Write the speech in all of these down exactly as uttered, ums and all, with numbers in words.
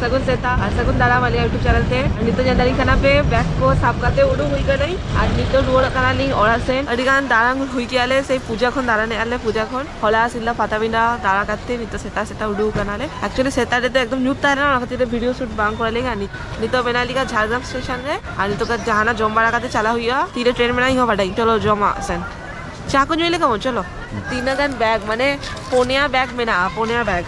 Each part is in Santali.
ᱥᱟᱹᱜᱩᱱ ᱥᱮᱛᱟᱜ ᱟᱨ ᱥᱟᱹᱜᱩᱱ ᱫᱟᱨᱟᱢ ᱟᱞᱮᱭᱟᱜ YouTube ᱪᱮᱱᱮᱞ ᱛᱮ᱾ ᱱᱤᱛᱚᱜ ᱧᱮᱞ ᱫᱟᱲᱮᱭᱟᱜ ᱠᱟᱱᱟ ᱯᱮ, ᱵᱮᱜᱽ ᱠᱚ ᱥᱟᱵ ᱠᱟᱛᱮ ᱩᱰᱩᱠ ᱦᱩᱭ ᱠᱟᱱᱟᱧ ᱟᱨ ᱱᱤᱛᱚᱜ ᱨᱩᱣᱟᱹᱲᱚᱜ ᱠᱟᱱᱟᱞᱤᱧ ᱚᱲᱟᱜ ᱥᱮᱱ᱾ ᱟᱹᱰᱤ ᱜᱟᱱ ᱫᱟᱬᱟᱱ ᱦᱩᱭ ᱠᱮᱜᱼᱟ ᱞᱮ, ᱥᱮᱭ ᱯᱩᱡᱟ ᱠᱷᱚᱱ ᱫᱟᱬᱟᱱ ᱮᱜᱼᱟ ᱞᱮ, ᱯᱩᱡᱟ ᱠᱷᱚᱱ᱾ ᱦᱚᱞᱟ ᱥᱤᱞᱫᱟ ᱯᱟᱛᱟᱵᱤᱸᱰᱟ ᱫᱟᱬᱟ ᱠᱟᱛᱮ ᱱᱤᱛᱚᱜ ᱥᱮᱛᱟᱜ ᱥᱮᱛᱟᱜ ᱩᱰᱩᱠ ᱠᱟᱱᱟᱞᱮ᱾ Actually ᱥᱮᱛᱟᱜ ᱨᱮᱫᱚ ᱮᱠᱫᱚᱢ ᱧᱩᱛ ᱛᱟᱦᱮᱸ ᱞᱮᱱᱟ, ᱚᱱᱟ ᱠᱷᱟᱹᱛᱤᱨ ᱛᱮ ᱵᱷᱤᱰᱤᱭᱳ ᱥᱩᱴ ᱵᱟᱝ ᱠᱚᱨᱟᱣ ᱞᱮᱱᱟ᱾ ᱱᱤᱛ-, ᱱᱤᱛᱚᱜ ᱢᱮᱱᱟᱜ ᱞᱮᱭᱟ ᱡᱷᱟᱲᱜᱨᱟᱢ ᱥᱴᱮᱥᱚᱱ ᱨᱮ ᱟᱨ ᱱᱤᱛᱚᱜ ᱡᱟᱦᱟᱱᱟᱜ ᱡᱚᱢ ᱵᱟᱲᱟ ᱠᱟᱛᱮ ᱪᱟᱞᱟᱜ ᱦᱩᱭᱩᱜᱼᱟ᱾ ᱛᱤᱨᱮ ᱴᱨᱮᱱ ᱢᱮᱱᱟᱜᱼᱟ ᱤᱧ ᱦᱚᱸ ᱵᱟᱰᱟᱭ᱾ ᱪᱚᱞᱚ ᱡᱚᱢᱟᱜ ᱥᱮᱱ᱾ ᱪᱟ ᱠᱚ ᱧᱩᱭ ᱞᱮᱠᱟ ᱵᱚᱱ, ᱪᱚᱞᱚ᱾ ᱛᱤᱱᱟᱹᱜ ᱜᱟᱱ ᱵᱮᱜᱽ, ᱢᱟᱱᱮ ᱯᱩᱱᱭᱟ ᱵᱮᱜᱽ ᱢᱮᱱᱟᱜᱼᱟ, ᱯᱩᱱᱭᱟ ᱵᱮᱜᱽ᱾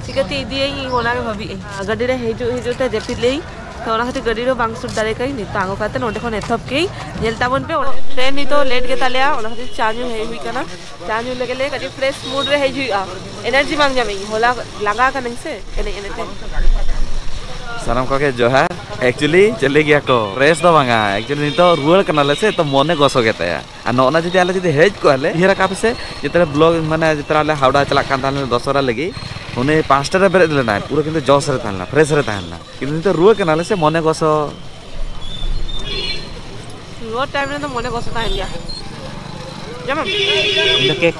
ᱪᱤᱠᱟᱹᱛᱮ ᱤᱫᱤᱭᱟᱹᱧ ᱤᱧ ᱚᱱᱟᱜᱮ ᱵᱷᱟᱹᱵᱤ ᱟᱹᱧ᱾ ᱜᱟᱹᱰᱤ ᱨᱮ ᱦᱤᱡᱩᱜ ᱦᱤᱡᱩᱜ ᱛᱮ ᱡᱟᱹᱯᱤᱫ ᱞᱮᱭ, ᱛᱚ ᱚᱱᱟ ᱠᱷᱟᱹᱛᱤᱨ ᱜᱟᱹᱰᱤ ᱨᱮ ᱵᱟᱝ ᱥᱩᱴ ᱫᱟᱲᱮ ᱠᱟᱹᱧ᱾ ᱱᱤᱛᱚᱜ ᱟᱬᱜᱚ ᱠᱟᱛᱮ ᱱᱚᱸᱰᱮ ᱠᱷᱚᱱ ᱮᱛᱚᱦᱚᱵ ᱠᱮᱭ᱾ ᱧᱮᱞ ᱛᱟᱵᱚᱱ ᱯᱮ, ᱴᱨᱮᱱ ᱱᱤᱛᱚᱜ ᱞᱮᱴ ᱜᱮ ᱛᱟᱞᱮᱭᱟ, ᱚᱱᱟ ᱠᱷᱟᱹᱛᱤᱨ ᱪᱟ ᱧᱩ ᱦᱮᱡ ᱦᱩᱭ ᱠᱟᱱᱟ᱾ ᱪᱟ ᱧᱩ ᱞᱮᱜᱮ ᱞᱮ, ᱠᱟᱹᱴᱤᱡ ᱯᱷᱨᱮᱥ ᱢᱩᱰ ᱨᱮ ᱦᱮᱡ ᱦᱩᱭᱩᱜᱼᱟ᱾ ᱮᱱᱟᱨᱡᱤ ᱵᱟᱝ ᱧᱟᱢᱮᱧ, ᱦᱚᱞᱟ ᱞᱟᱸᱜᱟ ᱠᱟᱹᱱᱟᱹᱧ ᱥᱮ ᱮᱱᱮᱡ ᱮᱱᱮᱡ ᱛᱮ᱾ ᱥᱟᱱᱟᱢ ᱠᱚᱜᱮ ᱡᱚᱦᱟᱨ᱾ Actually ᱪᱮᱫ ᱞᱟᱹᱭ ᱜᱮᱭᱟ ᱠᱚ, ᱯᱷᱨᱮᱥ ᱫᱚ ᱵᱟᱝᱟ, actually ᱱᱤᱛᱚᱜ ᱨᱩᱣᱟᱹᱲ ᱠᱟᱱᱟᱞᱮ ᱥᱮ, ᱛᱚ ᱢᱚᱱᱮ ᱜᱚᱥᱚ ᱜᱮ ᱛᱟᱭᱟ᱾ ᱟᱨ ᱱᱚᱜᱼᱚ ᱱᱟ ᱡᱩᱫᱤ ᱟᱞᱮ ᱡᱩᱫᱤ ᱦᱮᱡ ᱠᱚᱜᱼᱟ ᱞᱮ, ᱩᱭᱦᱟᱹᱨ ᱟᱠᱟᱫ ᱯᱮ ᱥᱮ, ᱡᱮᱛᱮ ᱵᱞᱚᱜ ᱢᱟᱱᱮ ᱡᱮᱛᱮ ᱟᱞᱮ ᱦᱟᱣᱲᱟ ᱪᱟᱞᱟᱜ ᱠᱟᱱ ᱛᱟᱦᱮᱸ ᱞᱮᱱᱟ ᱫᱚᱥᱚᱨᱟ ᱞᱟᱹᱜᱤᱫ, ᱩᱱᱤ ᱯᱟᱸᱪᱴᱟ ᱨᱮ ᱵᱮᱨᱮᱫ ᱞᱮᱱᱟᱭ, ᱯᱩᱨᱟᱹ ᱠᱤᱱᱛᱩ ᱡᱚᱥ ᱨᱮ ᱛᱟᱦᱮᱸ ᱞᱮᱱᱟ, ᱯᱷᱨᱮᱥ ᱨᱮ ᱛᱟᱦᱮᱸ ᱞᱮᱱᱟ᱾ ᱠᱤᱱᱛᱩ ᱱᱤᱛᱚᱜ ᱨᱩᱣᱟᱹ ᱠᱟᱱᱟᱞᱮ ᱥᱮ, ᱢᱚᱱᱮ ᱜᱚᱥᱚ᱾ ᱨᱩᱣᱟᱹ ᱴᱟᱭᱤᱢ ᱨᱮᱫᱚ ᱢᱚᱱᱮ ᱜᱚᱥᱚ ᱛᱟᱦᱮᱱ ᱜᱮᱭᱟ᱾ ᱡᱚᱢᱟᱢ? ᱤᱧ ᱫᱚ ᱠᱮᱠ᱾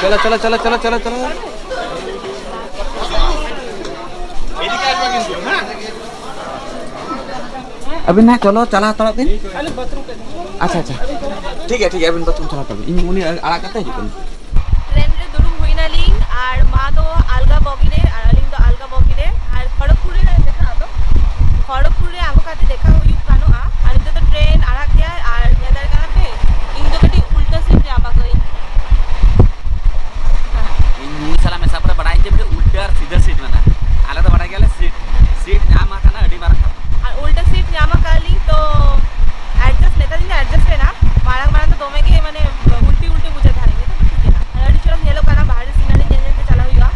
ᱪᱚᱞᱚ, ᱪᱚᱞᱚ, ᱪᱚᱞᱚ, ᱪᱚᱞᱚ, ᱪᱚᱞᱚ, ᱪᱚᱞᱚ᱾ ᱟᱹᱵᱤᱱ ᱱᱟᱦᱟᱜ ᱪᱚᱞᱚ ᱪᱟᱞᱟᱣ ᱦᱟᱛᱟᱲᱚᱜ ᱵᱤᱱ᱾ ᱟᱪᱪᱷᱟ, ᱟᱪᱪᱷᱟ, ᱴᱷᱤᱠ ᱜᱮᱭᱟ, ᱴᱷᱤᱠ ᱜᱮᱭᱟ, ᱟᱹᱵᱤᱱ ᱵᱟᱛᱷᱨᱩᱢ ᱪᱟᱞᱟᱣ ᱦᱟᱛᱟᱲᱚᱜ ᱵᱤᱱ, ᱤᱧ ᱩᱱᱤ ᱟᱲᱟᱜ ᱠᱟᱛᱮ ᱦᱤᱡᱩᱜ ᱠᱟᱱᱟ᱾ ᱴᱨᱮᱱ ᱨᱮ ᱫᱩᱲᱩᱵ ᱦᱩᱭ ᱱᱟᱞᱤᱧ ᱟᱨ ᱢᱟ ᱫᱚ ᱟᱞᱜᱟ ᱵᱚᱜᱤ ᱨᱮ ᱟᱨ ᱟᱹᱞᱤᱧ ᱫᱚ ᱟᱞᱜᱟ ᱵᱚᱜᱤ ᱨᱮ, ᱟᱨ ᱠᱷᱚᱲᱚᱜᱽᱯᱩᱨ ᱨᱮ ᱫᱮᱠᱷᱟ ᱟᱫᱚ, ᱠᱷᱚᱲᱚᱜᱽᱯᱩᱨ ᱨᱮ ᱟᱬᱜᱚ ᱠᱟᱛᱮ ᱫᱮᱠᱷᱟ ᱦᱩᱭᱩᱜ ᱜᱟᱱᱚᱜᱼᱟ᱾ ᱟᱨ ᱱᱤᱛᱚᱜ ᱫᱚ ᱴᱨᱮᱱ ᱟᱲᱟᱜ ᱠᱮᱜᱼᱟᱭ ᱟᱨ ᱧᱮᱞ ᱫᱟᱲᱮᱭᱟᱜ ᱠᱟᱱᱟ ᱯᱮ, ᱤᱧ ᱫᱚ ᱠᱟᱹᱴᱤᱡ ᱩᱞᱴᱟᱹ ᱥᱤᱴ ᱧᱟᱢ ᱟᱠᱟᱫᱟᱹᱧ᱾ ᱤᱧ ᱱᱩᱭ ᱥᱟᱞᱟᱜ ᱢᱮᱥᱟ ᱯᱚᱨᱮ ᱵᱟᱲᱟᱭ ᱡᱮ ᱢᱤᱫᱴᱮᱱ ᱩᱞᱴᱟᱹ ᱟᱨ ᱥᱤᱫᱷᱟᱹ ᱥᱤᱴ ᱢᱮᱱᱟᱜᱼᱟ᱾ ᱟᱞᱮ ᱫᱚ ᱵᱟᱲᱟᱭ ᱜᱮᱭᱟᱞᱮ ᱥᱤᱴ, ᱥᱤᱴ ᱧᱟᱢ ᱟᱠᱟᱱᱟ ᱟᱹᱰᱤ ᱢᱟᱨᱟᱝ ᱠᱟᱛᱷᱟ᱾ ᱟᱨ ᱩᱞᱴᱟᱹ ᱥᱤᱴ ᱧᱟᱢ ᱟᱠᱟᱫ ᱞᱤᱧ ᱛᱚ ᱮᱰᱡᱟᱥᱴ, ᱱᱮᱛᱟᱨ ᱫᱤᱱ ᱫᱚ ᱮᱰᱡᱟᱥᱴ ᱮᱱᱟ, ᱢᱟᱲᱟᱝ ᱢᱟᱲᱟᱝ ᱫᱚ ᱫᱚᱢᱮ ᱜᱮ ᱢᱟᱱᱮ ᱩᱞᱴᱤ ᱩᱞᱴᱤ ᱵᱩᱡᱷᱟᱹᱜ ᱛᱟᱦᱮᱸᱫ, ᱱᱤᱛᱚᱜ ᱫᱚ ᱴᱷᱤᱠ ᱮᱱᱟ᱾ ᱟᱨ ᱟᱹᱰᱤ ᱪᱚᱨᱚᱠ ᱧᱮᱞᱚᱜ ᱠᱟᱱᱟ, ᱵᱟᱦᱨᱮ ᱥᱤᱱᱟᱨᱤ ᱧᱮᱞ ᱧᱮᱞ ᱛᱮ ᱪᱟᱞᱟᱜ ᱦᱩᱭᱩᱜᱼᱟ᱾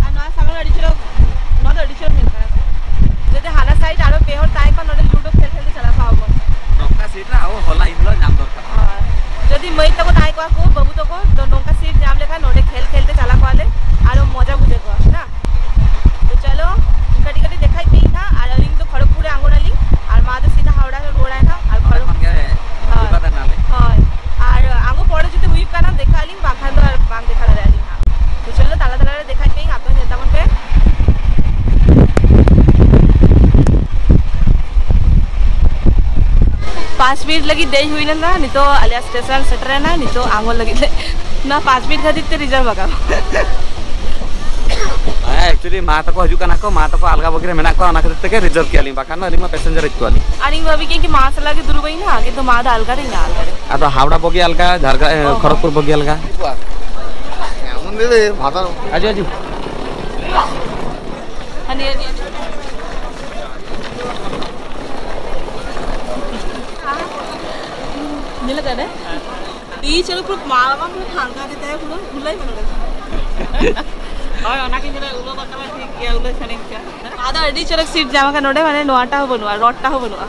ᱟᱨ ᱱᱚᱣᱟ ᱥᱟᱢᱟᱝ ᱟᱹᱰᱤ ᱪᱚᱨᱚᱠ, ᱱᱚᱣᱟ ᱫᱚ ᱟᱹᱰᱤ ᱪᱚᱨᱚᱠ ᱧᱮᱞᱚᱜ ᱠᱟᱱᱟ᱾ ᱡᱩᱫᱤ ᱦᱟᱱᱟ ᱥᱟᱭᱤᱰ ᱟᱨᱚ ᱯᱮ ᱦᱚᱲ ᱛᱟᱦᱮᱸ ᱠᱚᱜ, ᱱᱚᱰᱮ ᱞᱩᱰᱳ ᱠᱷᱮᱞ ᱠᱷᱮᱞ ᱛᱮ ᱪᱟᱞᱟᱣ ᱠᱚᱜᱼᱟ ᱵᱚᱱ᱾ ᱱᱚᱝᱠᱟ ᱥᱤᱴ ᱨᱮ ᱟᱵᱚ ᱦᱚᱞᱟ ᱤᱱ ᱦᱤᱞᱳᱜ ᱧᱟᱢ ᱫᱚᱨᱠᱟᱨ᱾ ᱦᱳᱭ᱾ ᱡᱩᱫᱤ ᱢᱟᱹᱭ ᱛᱟᱠᱚ ᱛᱟᱦᱮᱸ ᱠᱚᱜᱼᱟ ᱠᱚ, ᱵᱟᱹᱵᱩ ᱛᱟᱠᱚ, ᱛᱚ ᱱᱚᱝᱠᱟ ᱥᱤᱴ ᱧᱟᱢ ᱞᱮᱠᱷᱟᱱ ᱱᱚᱰᱮ ᱠᱷᱮᱞ ᱠᱷᱮᱞ ᱛᱮ ᱪᱟᱞᱟᱣ ᱠᱚᱜᱼᱟ ᱞᱮ, ᱟᱨᱚ ᱢᱚᱡᱟ ᱵᱩᱡᱷᱟᱹᱣ ᱠᱚᱜᱼᱟ, ᱦᱮᱸ ᱥᱮ ᱵᱟᱝ? ᱛᱚ ᱪᱚᱞᱚ, ᱠᱟᱹᱴᱤᱡ ᱠᱟᱹᱴᱤᱡ ᱫᱮᱠᱷᱟᱭ ᱯᱮ ᱤᱧ ᱦᱟᱸᱜ, ᱟᱨ ᱟᱹᱞᱤᱧ ᱫᱚ ᱠᱷᱚᱲᱚᱜᱽᱯᱩᱨ ᱨᱮ ᱟᱬᱜᱚᱱᱟᱞᱤᱧ, ᱟᱨ ᱢᱟ ᱫᱚ ᱥᱤᱫᱷᱟ ᱦᱟᱣᱲᱟ ᱨᱮ ᱨᱩᱣᱟᱹᱲᱟᱭ ᱦᱟᱸᱜ, ᱟᱨ ᱱᱚᱰᱮ ᱠᱷᱚᱲᱚᱜᱽ-, ᱠᱷᱚᱱ ᱜᱮ ᱦᱳᱭ᱾ ᱵᱤᱵᱟᱫᱟ ᱱᱟᱞᱮ᱾ ᱦᱳᱭ, ᱟᱨ ᱯᱟᱸᱪ ᱢᱤᱱᱤᱴ ᱞᱟᱹᱜᱤᱫ ᱫᱮᱡ ᱦᱩᱭ ᱞᱮᱱᱟ, ᱱᱤᱛᱚᱜ ᱟᱞᱮᱭᱟᱜ ᱥᱴᱮᱥᱚᱱ ᱥᱮᱴᱮᱨᱮᱱᱟ, ᱱᱤᱛᱚᱜ ᱟᱬᱜᱚ ᱞᱟᱹᱜᱤᱫ ᱞᱮ, ᱱᱚᱣᱟ ᱯᱟᱸᱪ ᱢᱤᱱᱤᱴ ᱠᱷᱟᱹᱛᱤᱨ ᱛᱮ ᱨᱤᱡᱟᱨᱵᱷ ᱟᱠᱟᱱᱟ᱾ ᱦᱮᱸ, actually ᱢᱟ ᱛᱟᱠᱚ ᱦᱤᱡᱩᱜ ᱠᱟᱱᱟ ᱠᱚ, ᱢᱟ ᱛᱟᱠᱚ ᱟᱞᱜᱟ ᱵᱚᱜᱤ ᱨᱮ ᱢᱮᱱᱟᱜ ᱠᱚᱣᱟ, ᱚᱱᱟ ᱠᱷᱟᱹᱛᱤᱨ ᱛᱮᱜᱮ ᱨᱤᱡᱟᱨᱵᱷ ᱠᱮᱜᱼᱟ ᱞᱤᱧ, ᱵᱟᱠᱷᱟᱱ ᱫᱚ ᱟᱹᱞᱤᱧ ᱢᱟ ᱯᱮᱥᱮᱧᱡᱟᱨ ᱤᱡ ᱠᱚᱣᱟᱞᱤᱧ᱾ ᱟᱨ ᱤᱧ ᱵᱷᱟᱵᱤ ᱠᱮᱫ ᱠᱤ ᱢᱟ ᱥᱟᱞᱟᱜ ᱜᱮ ᱫᱩᱲᱩᱵ ᱟᱹᱧ ᱱᱟ, ᱠᱤᱱᱛᱩ ᱢᱟ ᱫᱚ ᱟᱞᱜᱟ ᱨᱮ ᱤᱧ ᱟᱞᱜᱟ ᱨᱮ᱾ ᱟᱫᱚ ᱦᱟᱣᱲᱟ ᱵᱚᱜᱤ ᱟᱞᱜᱟ, ᱡᱷᱟᱲᱜᱨᱟᱢ, ᱚ, ᱠᱷᱚᱲᱚᱜᱽᱯᱩᱨ ᱵᱚᱜᱤ ᱟᱞᱜᱟ᱾ ᱟᱡᱚ, ᱟᱡᱚ᱾ ᱦᱟᱱᱮ, ᱦᱟᱱᱮ᱾ ᱧᱮᱞ ᱟᱠᱟᱫ ᱨᱮ? ᱤᱧ ᱪᱚᱞᱚ ᱯᱩᱨᱟᱹ ᱢᱟᱞ ᱵᱟᱝ ᱯᱩᱨᱟᱹ ᱯᱷᱟᱸᱠᱟ ᱜᱮ ᱛᱟᱦᱮᱸ ᱯᱩᱨᱟᱹ ᱩᱞᱟᱹᱭ ᱢᱮ ᱱᱚᱰᱮ᱾ ᱦᱳᱭ, ᱚᱱᱟ ᱜᱤᱧ ᱢᱮᱱᱟ, ᱩᱞᱟᱹ ᱵᱟᱠᱟᱞᱟ ᱴᱷᱤᱠ ᱜᱮᱭᱟ, ᱩᱞᱟᱹ ᱥᱟᱹᱲᱤᱢ ᱪᱟ᱾ ᱟᱫᱚ ᱟᱹᱰᱤ ᱪᱚᱨᱚᱠ ᱥᱤᱴ ᱧᱟᱢ ᱟᱠᱟᱱ ᱱᱚᱰᱮ, ᱢᱟᱱᱮ ᱱᱚᱣᱟᱴᱟ ᱦᱚᱸ ᱵᱟᱹᱱᱩᱜᱼᱟ, ᱨᱚᱰᱴᱟ ᱦᱚᱸ ᱵᱟᱹᱱᱩᱜᱼᱟ᱾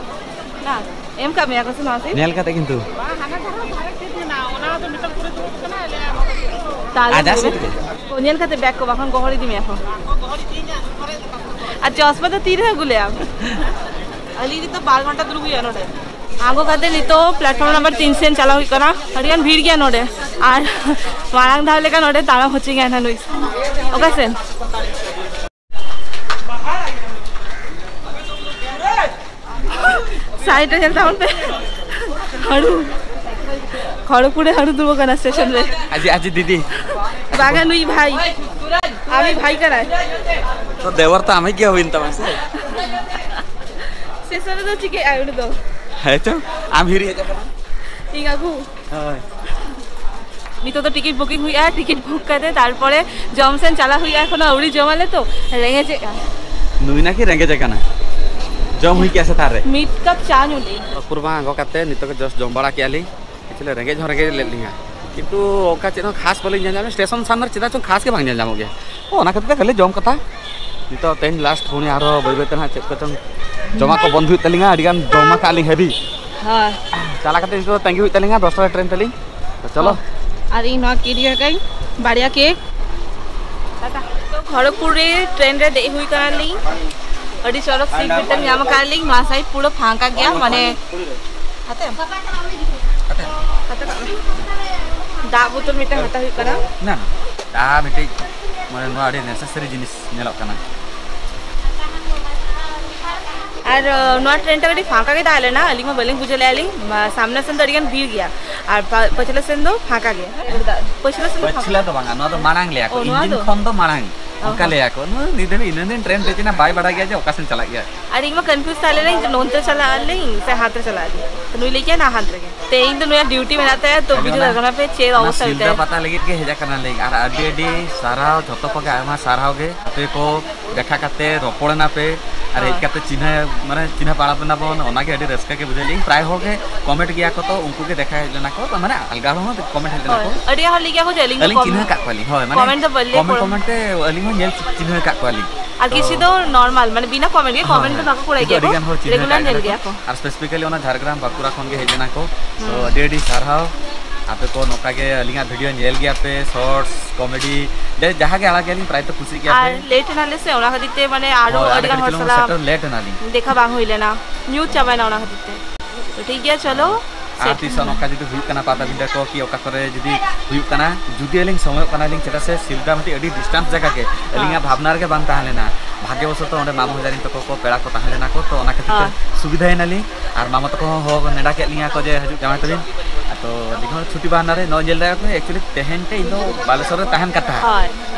ᱵᱟᱝ? ᱮᱢ ᱠᱟᱜ ᱢᱮᱭᱟ ᱠᱚ ᱥᱮ ᱱᱚᱣᱟ ᱥᱤᱴ? ᱧᱮᱞ ᱠᱟᱛᱮ ᱠᱤᱱᱛᱩ᱾ ᱵᱟᱝ, ᱦᱟᱱᱟ ᱫᱷᱟᱨᱮ ᱫᱷᱟᱨᱮ ᱥᱤᱴ ᱢᱮᱱᱟᱜᱼᱟ, ᱚᱱᱟ ᱫᱚ ᱢᱤᱫᱴᱟᱝ ᱠᱩᱲᱤ ᱫᱩᱲᱩᱵ ᱠᱟᱱᱟ, ᱟᱞᱮ ᱟᱨ ᱱᱚᱰᱮ ᱫᱩᱲᱩᱵ᱾ ᱛᱟᱦᱞᱮ ᱟᱡᱟᱜ ᱥᱤᱴ ᱜᱮ᱾ ᱚ, ᱧᱮᱞ ᱠᱟᱛᱮ ᱵᱮᱜᱽ ᱠᱚ, ᱵᱟᱠᱷᱟᱱ ᱜᱚᱦᱚᱲ ᱤᱫᱤ ᱢᱮᱭᱟ ᱠᱚ᱾ ᱟᱨ ᱪᱚᱥᱢᱟ ᱫᱚ ᱛᱤᱨᱮ ᱟᱹᱜᱩ ᱞᱮᱭᱟᱢ? ᱟᱹᱞᱤᱧ ᱱᱤᱛᱚᱜ ᱵᱟᱨ ᱜᱷᱚᱱᱴᱟ ᱫᱩᱲᱩᱵ ᱦᱩᱭᱩᱜᱼᱟ ᱱᱚᱰᱮ᱾ ᱟᱬᱜᱚ ᱠᱟᱛᱮ ᱱᱤᱛᱚᱜ platform number ᱛᱤᱱ ᱥᱮᱱ ᱪᱟᱞᱟᱣ ᱦᱩᱭᱩᱜ ᱠᱟᱱᱟ᱾ ᱟᱹᱰᱤ ᱜᱟᱱ ᱵᱷᱤᱲ ᱜᱮᱭᱟ ᱱᱚᱰᱮ, ᱟᱨ ᱢᱟᱲᱟᱝ ᱫᱷᱟᱣ ᱞᱮᱠᱟ ᱱᱚᱰᱮ ᱛᱟᱲᱟᱢ ᱦᱚᱪᱚ ᱜᱮᱭᱟ ᱱᱩᱭ᱾ ᱚᱠᱟ ᱥᱮᱱ? ᱥᱟᱭᱤᱰ ᱨᱮ ᱧᱮᱞ ᱛᱟᱵᱚᱱ ᱯᱮ᱾ ᱦᱟᱹᱲᱩ᱾ ᱠᱷᱚᱲᱚᱜᱽᱯᱩᱨ ᱨᱮ ᱦᱟᱹᱲᱩ ᱫᱩᱲᱩᱵ ᱟᱠᱟᱱᱟ ᱥᱴᱮᱥᱚᱱ ᱨᱮ᱾ ᱟᱡᱤ, ᱟᱡᱤ ᱫᱤᱫᱤ᱾ ᱵᱟᱝᱟ, ᱱᱩᱭ ᱵᱷᱟᱭ᱾ ᱟᱢᱤᱡ ᱵᱷᱟᱭ ᱠᱟᱱᱟᱭ᱾ ᱛᱚ ᱫᱮᱣᱟᱨ ᱛᱚ ᱟᱢᱤᱡ ᱜᱮ ᱦᱩᱭᱮᱱ ᱛᱟᱢᱟ ᱥᱮ? ᱥᱴᱮᱥᱚᱱ ᱨᱮᱫᱚ ᱪᱤᱠᱟᱹᱜ ᱟᱭ ᱩᱱᱤ ᱫᱚ? ᱦᱮᱸ ᱪᱚ, ᱟᱢ ᱦᱤᱨᱤ ᱦᱮᱡ ᱟᱠᱟᱱᱟ᱾ ᱤᱧ ᱟᱹᱜᱩ᱾ ᱦᱳᱭ᱾ ᱱᱤᱛᱚᱜ ᱫᱚ ᱴᱤᱠᱤᱴ ᱵᱩᱠᱤᱝ ᱦᱩᱭᱩᱜᱼᱟ, ᱴᱤᱠᱤᱴ ᱵᱩᱠ ᱠᱟᱛᱮ ᱛᱟᱨᱯᱚᱨᱮ ᱡᱚᱢ ᱥᱮᱱ ᱪᱟᱞᱟᱜ ᱦᱩᱭᱩᱜᱼᱟ᱾ ᱮᱠᱷᱚᱱᱳ ᱟᱹᱣᱨᱤ ᱡᱚᱢᱟᱞᱮ ᱛᱚ, ᱨᱮᱸᱜᱮᱡᱮᱫ ᱠᱟᱱᱟ᱾ ᱱᱩᱭ ᱱᱟᱠᱤ ᱨᱮᱸᱜᱮᱡ ᱟᱠᱟᱱᱟ, ᱡᱚᱢ ᱦᱩᱭ ᱠᱮᱜᱼᱟ ᱥᱮᱛᱟᱜ ᱨᱮ᱾ ᱢᱤᱫ ᱠᱟᱯ ᱪᱟ ᱧᱩ ᱞᱮ᱾ ᱯᱩᱨᱵᱟᱝ ᱟᱬᱜᱚ ᱠᱟᱛᱮ ᱱᱤᱛᱚᱜ ᱜᱮ just ᱡᱚᱢ ᱵᱟᱲᱟ ᱠᱮᱜᱼᱟ ᱞᱤᱧ᱾ Actually ᱨᱮᱸᱜᱮᱡ ᱦᱚᱸ ᱨᱮᱸᱜᱮᱡ ᱞᱮᱫ ᱞᱤᱧᱟ, ᱠᱤᱱᱛᱩ ᱚᱱᱠᱟ ᱪᱮᱫ ᱦᱚᱸ ᱠᱷᱟᱥ ᱵᱟᱹᱞᱤᱧ ᱧᱮᱞ ᱧᱟᱢᱟ᱾ ᱥᱴᱮᱥᱚᱱ ᱥᱟᱢᱱᱮ ᱨᱮ ᱪᱮᱫᱟᱜ ᱪᱚᱝ ᱠᱷᱟᱥ ᱜᱮ ᱵᱟᱝ ᱧᱮᱞ ᱧᱟᱢᱚᱜ ᱜᱮᱭᱟ᱾ ᱚ, ᱚᱱᱟ ᱠᱷᱟᱹᱛᱤᱨ ᱛᱮ ᱠᱷᱟᱹᱞᱤ ᱡᱚᱢ ᱠᱟᱛᱷᱟ᱾ ᱱᱤᱛᱚᱜ ᱛᱮᱦᱮᱧ ᱞᱟᱥᱴ, ᱯᱩᱱᱤ ᱟᱨᱦᱚᱸ ᱵᱟᱹᱭ ᱵᱟᱹᱭ ᱛᱮ ᱱᱟᱦᱟᱜ ᱪᱮᱫ ᱠᱚᱪᱚᱝ ᱡᱚᱢᱟᱜ ᱠᱚ ᱵᱚᱱᱫ ᱦᱩᱭᱩᱜ ᱛᱟᱹᱞᱤᱧᱟ, ᱟᱹᱰᱤ ᱜᱟᱱ ᱡᱚᱢ ᱟᱠᱟᱫ ᱞᱤᱧ ᱦᱮᱵᱤ᱾ ᱦᱳᱭ᱾ ᱪᱟᱞᱟᱣ ᱠᱟᱛᱮ ᱱᱤᱛᱚᱜ ᱫᱚ ᱛᱟᱺᱜᱤ ᱦᱩᱭᱩᱜ ᱛᱟᱹᱞᱤᱧᱟ ᱫᱚᱥᱴᱟ ᱨᱮ ᱴᱨᱮᱱ ᱛᱟᱹᱞᱤᱧ᱾ ᱛᱚ ᱪᱚᱞᱚ᱾ ᱟᱨ ᱤᱧ ᱱᱚᱣᱟ ᱠᱤᱨᱤᱧ ᱟᱠᱟᱫᱟᱹᱧ ᱵᱟᱨᱭᱟ ᱠᱮᱠ᱾ ᱴᱟᱴᱟ᱾ ᱛᱚ ᱠᱷᱚᱲᱚᱜᱽᱯᱩᱨ ᱨᱮ ᱴᱨᱮᱱ ᱨᱮ ᱫᱮᱡ ᱦᱩᱭ ᱠᱟᱱᱟ ᱞᱤᱧ᱾ ᱟᱹᱰᱤ ᱪᱚᱨᱚᱠ ᱥᱤᱴ ᱢᱤᱫᱴᱟᱝ ᱧᱟᱢ ᱟᱠᱟᱫ ᱞᱤᱧ᱾ ᱱᱚᱣᱟ ᱥᱟᱭᱤᱰ ᱯᱩᱨᱟᱹ ᱯᱷᱟᱸᱠᱟ ᱜᱮᱭᱟ, ᱢᱟᱱᱮ ᱦᱟᱛᱮᱢ? ᱦᱟᱛᱮ ᱠᱟᱜ ᱢᱮ᱾ ᱫᱟᱜ ᱵᱳᱛᱚᱞ ᱢᱤᱫᱴᱟᱝ ᱦᱟᱛᱟᱣ ᱦᱩᱭᱩᱜ ᱠᱟᱱᱟ᱾ ᱱᱟ, ᱪᱟ ᱢᱤᱫᱴᱤᱡ, ᱢᱟᱱᱮ ᱱᱚᱣᱟ ᱟᱹᱰᱤ necessary ᱡᱤᱱᱤᱥ ᱧᱮᱞᱚᱜ ᱠᱟᱱᱟ᱾ ᱟᱨ ᱱᱚᱣᱟ ᱴᱨᱮᱱ ᱴᱟ ᱠᱟᱹᱴᱤᱡ ᱯᱷᱟᱸᱠᱟ ᱜᱮ ᱛᱟᱦᱮᱸ ᱞᱮᱱᱟ, ᱟᱹᱞᱤᱧ ᱢᱟ ᱵᱟᱹᱞᱤᱧ ᱵᱩᱡᱷᱟᱹᱣ ᱞᱮᱫᱼᱟ ᱞᱤᱧ᱾ ᱥᱟᱢᱱᱟ ᱥᱮᱱ ᱫᱚ ᱟᱹᱰᱤ ᱜᱟᱱ ᱵᱷᱤᱲ ᱜᱮᱭᱟ, ᱟᱨ ᱯᱟᱪᱷᱞᱟ ᱥᱮᱱ ᱫᱚ ᱯᱷᱟᱸᱠᱟ ᱜᱮᱭᱟ᱾ ᱯᱟᱪᱷᱞᱟ ᱫᱚ ᱵᱟᱝᱟ, ᱱᱚᱣᱟ ᱫᱚ ᱢᱟᱲᱟᱝ ᱞᱟᱹᱭᱟ ᱠᱚ, ᱤᱧᱡᱤᱱ ᱠᱷᱚᱱ ᱫᱚ ᱢᱟᱲᱟᱝ᱾ ᱚᱱᱠᱟ ᱞᱟᱹᱭᱟ ᱠᱚ᱾ ᱱᱩᱭ ᱱᱤᱛ ᱫᱷᱟᱹᱵᱤᱡ ᱤᱱᱟᱹᱜ ᱫᱤᱱ ᱴᱨᱮᱱ ᱫᱮᱡ ᱮᱱᱟ, ᱵᱟᱭ ᱵᱟᱲᱟᱭ ᱜᱮᱭᱟ ᱡᱮ ᱚᱠᱟ ᱥᱮᱱ ᱪᱟᱞᱟᱜ ᱜᱮᱭᱟ᱾ ᱟᱨ ᱤᱧ ᱢᱟ ᱠᱚᱱᱯᱷᱤᱭᱩᱡ ᱛᱟᱦᱮᱸ ᱞᱮᱱᱟᱧ ᱡᱮ ᱱᱚᱱᱛᱮ ᱪᱟᱞᱟᱜ ᱟᱹᱞᱤᱧ ᱥᱮ ᱦᱟᱱᱛᱮ ᱪᱟᱞᱟᱜ ᱟᱹᱞᱤᱧ᱾ ᱛᱚ ᱱᱩᱭ ᱞᱟᱹᱭ ᱠᱮᱜᱼᱟ ᱱᱟ ᱦᱟᱱᱛᱮ ᱨᱮᱜᱮ᱾ ᱛᱮ ᱤᱧ ᱫᱚ ᱱᱩᱭᱟᱜ ᱰᱤᱭᱩᱴᱤ ᱢᱮᱱᱟᱜ ᱛᱟᱭᱟ, ᱛᱚ ᱵᱩᱡᱷᱟᱹᱣ ᱫᱟᱲᱮᱭᱟᱜ ᱠᱟᱱᱟ ᱯᱮ ᱪᱮᱫ ᱚᱵᱚᱥᱛᱟ ᱥᱤᱞᱫᱟᱹ ᱯᱟᱛᱟ ᱞᱟᱹᱜᱤᱫ ᱜᱮ ᱦᱮᱡ ᱟᱠᱟᱱᱟᱞᱤᱧ᱾ ᱟᱨ ᱟᱹᱰᱤ ᱟᱹᱰᱤ ᱥᱟᱨᱦᱟᱣ, ᱡᱷᱚᱛᱚ ᱠᱚᱜᱮ ᱟᱭᱢᱟ ᱥᱟᱨᱦᱟᱣ ᱜᱮ᱾ ᱟᱯᱮ ᱠᱚ ᱫᱮᱠᱷᱟ ᱠᱟᱛᱮ ᱨᱚᱯᱚᱲ ᱮᱱᱟ ᱯᱮ, ᱟᱨ ᱦᱮᱡ ᱠᱟᱛᱮ ᱪᱤᱱᱦᱟᱹ, ᱢᱟᱱᱮ ᱪᱤᱱᱦᱟᱹ ᱯᱟᱲᱟᱣ ᱮᱱᱟ ᱵᱚᱱ, ᱚᱱᱟᱜᱮ ᱟᱹᱰᱤ ᱨᱟᱹᱥᱠᱟᱹ ᱜᱮ ᱵᱩᱡᱷᱟᱹᱣ ᱞᱤᱧ᱾ ᱯᱨᱟᱭ ᱦᱚᱲ ᱜᱮ ᱠᱚᱢᱮᱱᱴ ᱜᱮᱭᱟ ᱠᱚ, ᱛᱚ ᱩᱱᱠᱩ ᱜᱮ ᱫᱮᱠᱷᱟ ᱦᱮᱡ ᱞᱮᱱᱟ ᱠᱚ, ᱛᱚ ᱢᱟᱱᱮ ᱟᱞᱜᱟ ᱦᱚᱲ ᱦᱚᱸ ᱠᱚᱢᱮᱱᱴ ᱦᱮᱡ ᱞᱮᱱᱟ ᱠᱚ᱾ ᱟᱹᱰᱤ ᱦᱚᱲ ᱞᱟᱹᱭ ᱜᱮᱭᱟ ᱠᱚ ᱡᱮ ᱟᱹᱞᱤᱧ ᱫᱚ ᱟᱹᱞᱤᱧ ᱠᱚᱢᱮᱱᱴ ᱪᱤᱱᱦᱟᱹ ᱠᱟᱜ ᱠᱚᱣᱟᱞᱤᱧ, ᱦᱳᱭ, ᱢᱟᱱᱮ ᱠᱚᱢᱮᱱᱴ ᱫᱚ ᱵᱟᱹᱞᱤᱧ ᱠᱚᱢᱮᱱᱴ ᱠᱚᱢᱮᱱᱴ᱾ ᱠᱚᱢᱮᱱᱴ ᱛᱮ ᱟᱹᱞᱤᱧ ᱦᱚᱸ ᱧᱮᱞ ᱪᱤᱱᱦᱟᱹ ᱠᱟᱜ ᱠᱚᱣᱟᱞᱤᱧ᱾ ᱟᱨ ᱠᱤᱪᱷᱩ ᱫᱚ ᱱᱚᱨᱢᱟᱞ, ᱢᱟᱱᱮ ᱵᱤᱱᱟ ᱠᱚᱢᱮᱱᱴ ᱜᱮ, ᱦᱳᱭ, ᱠᱚᱢᱮᱱᱴ ᱫᱚ ᱦᱳᱭ᱾ ᱵᱟᱠᱚ ᱠᱚᱨᱟᱣ ᱠᱤᱱᱛᱩ ᱜᱮᱭᱟ ᱟᱹᱰᱤ ᱠᱚ, ᱜᱟᱱ ᱦᱚᱲ ᱪᱤᱱᱦᱟᱹ ᱨᱮᱜᱩᱞᱟᱨ ᱠᱟᱜ ᱧᱮᱞ ᱠᱟᱱᱟ ᱜᱮᱭᱟ ᱠᱚ᱾ ᱠᱚ᱾ ᱟᱨ specifically ᱚᱱᱟ ᱡᱷᱟᱲᱜᱨᱟᱢ ᱵᱟᱸᱠᱩᱲᱟ ᱠᱷᱚᱱ ᱜᱮ ᱦᱮᱡ ᱞᱮᱱᱟ ᱠᱚ᱾ ᱛᱚ ᱦᱩᱸ᱾ ᱟᱹᱰᱤ ᱟᱹᱰᱤ ᱥᱟᱨᱦᱟᱣ᱾ ᱟᱯᱮ ᱠᱚ ᱱᱚᱝᱠᱟ ᱜᱮ ᱟᱹᱞᱤᱧᱟᱜ ᱵᱷᱤᱰᱤᱭᱳ ᱧᱮᱞ ᱜᱮᱭᱟ ᱯᱮ, ᱥᱚᱨᱴᱥ, ᱠᱚᱢᱮᱰᱤ, ᱡᱮ ᱡᱟᱦᱟᱸ ᱜᱮ ᱟᱲᱟᱜ ᱜᱮᱭᱟ ᱞᱤᱧ ᱯᱨᱟᱭ ᱛᱚ ᱠᱩᱥᱤᱜ ᱜᱮᱭᱟ ᱟᱨ ᱯᱮ᱾ ᱞᱮᱴ ᱮᱱᱟᱞᱮ ᱥᱮ, ᱚᱱᱟ ᱠᱷᱟᱹᱛᱤᱨ ᱛᱮ ᱢᱟᱱᱮ ᱟᱨᱚ ᱦᱳᱭ, ᱟᱹᱰᱤ ᱟᱞᱮ ᱜᱟᱱ ᱠᱟᱹᱴᱤᱡ ᱦᱚᱲ ᱪᱩᱞᱩᱝ ᱥᱟᱞᱟᱜ ᱥᱮᱴᱮᱨ ᱞᱮᱴ ᱮᱱᱟᱞᱤᱧ᱾ ᱫᱮᱠᱷᱟ ᱵᱟᱝ ᱦᱩᱭ ᱞᱮᱱᱟ, ᱧᱩᱛ ᱪᱟᱵᱟᱭᱮᱱᱟ ᱚᱱᱟ ᱠᱷᱟᱹᱛᱤᱨ ᱛᱮ᱾ ᱛᱚ ᱴᱷᱤᱠ ᱜᱮᱭᱟ, ᱪᱚᱞᱚ᱾ ᱟᱨ ᱥᱮᱴ ᱛᱤᱥ ᱦᱚᱸ ᱱᱚᱝᱠᱟ ᱡᱩᱫᱤ ᱦᱩᱭᱩᱜ ᱠᱟᱱᱟ ᱯᱟᱴᱟᱵᱤᱸᱫᱷᱟᱹ ᱠᱚ ᱠᱤ ᱚᱠᱟ ᱠᱚᱨᱮ ᱡᱩᱫᱤ ᱦᱩᱭᱩᱜ ᱠᱟᱱᱟ, ᱡᱩᱫᱤ ᱟᱹᱞᱤᱧ ᱥᱚᱢᱚᱭᱚᱜ ᱠᱟᱱᱟᱞᱤᱧ, ᱪᱮᱫᱟᱜ ᱥᱮ ᱥᱤᱞᱫᱟ ᱢᱤᱫᱴᱤᱡ ᱟᱹᱰᱤ ᱰᱤᱥᱴᱟᱱᱥ ᱡᱟᱭᱜᱟ ᱜᱮ, ᱦᱮᱸ᱾ ᱟᱹᱞᱤᱧᱟᱜ ᱵᱷᱟᱵᱽᱱᱟ ᱨᱮᱜᱮ ᱵᱟᱝ ᱛᱟᱦᱮᱸ ᱞᱮᱱᱟ᱾ ᱵᱷᱟᱜᱮ ᱵᱚᱥᱚᱛᱚ ᱚᱸᱰᱮ ᱢᱟᱢᱚ ᱦᱚᱧᱦᱟᱨᱤᱧ ᱛᱟᱠᱚ ᱠᱚ ᱯᱮᱲᱟ ᱠᱚ ᱛᱟᱦᱮᱸ ᱞᱮᱱᱟ ᱠᱚ, ᱛᱚ ᱚᱱᱟ ᱠᱷᱟᱹᱛᱤᱨ ᱛᱮ ᱦᱮᱸ᱾ ᱥᱩᱵᱤᱫᱷᱟᱭᱮᱱᱟᱞᱤᱧ᱾ ᱟᱨ ᱢᱟᱢᱚ ᱛᱟᱠᱚ ᱦᱚᱸ ᱦᱚᱦᱚ ᱱᱮᱰᱟ ᱠᱮᱫ ᱞᱤᱧᱟ ᱠᱚ ᱡᱮ ᱦᱤᱡᱩᱜ ᱡᱟᱶᱟᱭ ᱛᱟᱹᱵᱤᱱ᱾ ᱛᱚ ᱟᱹᱞᱤᱧ ᱦᱚᱸ ᱪᱷᱩᱴᱤ ᱵᱟᱦᱟᱱᱟ ᱨᱮ ᱱᱚᱜᱼᱚᱭ ᱧᱮᱞ ᱫᱟᱲᱮᱭᱟᱜ ᱠᱟᱱᱟ, actually ᱛᱮᱦᱮᱧ ᱛᱮ ᱤᱧ ᱫᱚ ᱵᱟᱞᱮᱥᱚᱨ ᱨᱮ ᱛᱟᱦᱮᱱ ᱠᱟᱛᱷᱟ᱾ ᱦᱳᱭ᱾